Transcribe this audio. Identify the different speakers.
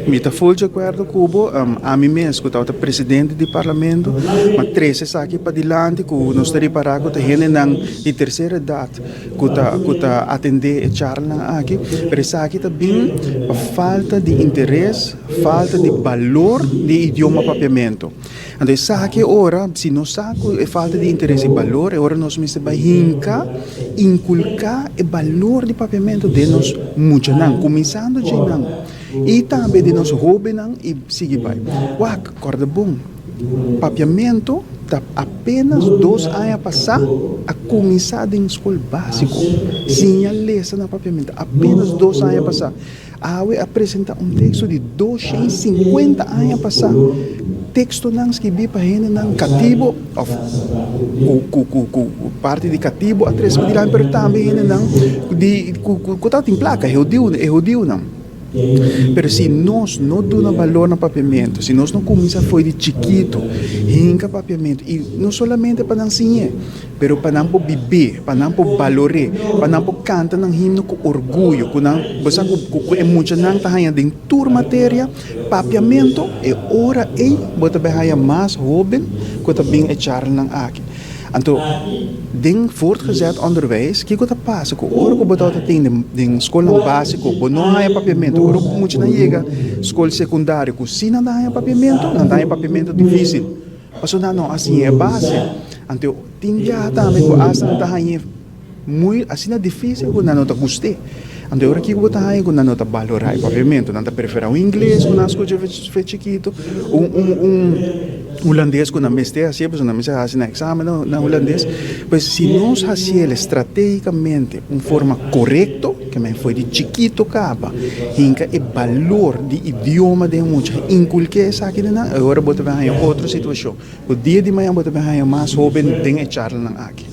Speaker 1: Mi ta ful di akuerdo ku bo. Ami mes ku tabata presidente di parlamento, m'a trese esaki padilanti ku nos ta ripará ku ta hendenan di tercera edat ku ta ku ta atendé e charlanan aki, pero esaki ta bin pa falta di interes, falta di balor di idioma papiamentu. Anto esaki e ora, si nos sa ku e falta di interes i balor, e ora nos mester bai hinka, inkulká e balor di papiamentu den nos muchanan, kuminsando dje nan i tambe den nos hóbennan i sigui bai. Wak, kòrda bon, papiamentu ta apenas dos aña pasá a kuminsá den skol básiko, siña lesa na papiamentu, apenas dos aña pasá. Awe a presenta un teksto di 250 aña pasá, tekstonan skibí pa hendenan katibo òf ku ku ku parti di katibo a trese padilanti, pero tambe hendenan di ku ku tabatin plaka, e hudiu e hudiunan. Pero si nos no duna balor na papiamentu, si nos no kuminsá fo'i di chikitu hinka papiamentu, i no solamente pa nan siñ'é, Pero pa nan por bib'é, pa nan por balor'é, pa nan por kanta nan himno ku orguyo, ku nan, bo sa ku ku e muchanan ta haña den tur materia papiamentu, e ora ei bo ta bai haña mas hóben ku ta bin e charlanan aki. Anto, den voortgezet onderwijs, kiko ta pasa? Ku ora ku bo tabata tin den den skolnan básiko, bo no haña papiamentu. Ora ku muchanan yega skol sekundario ku si nan ta haña papiamentu, nan ta haña papiamentu difísil. Pasobra nan no a siña e base. Anto tin biaha tambe ku asta nan ta hañ'é muy asina difísil ku nan no ta gust'é. Anto e ora kiko bo ta haña ku nan no ta balorá e papiamentu. Nan ta preferá un ingles ku nan a skucha fe chikitu, un un un hulandes ku nan mester hasié pasobra nan mester hasi nan eksamen na hulandes. Pues si nos hasiel estratégikamente un forma korekto, ke men fo'i di chikitu kaba, hinka e balor di idioma den mucha, inkulké esaki den nan, e ora bo ta bin haña otro situashon. Ku dia di mañana bo ta bin haña mas hóben den e charlanan aki.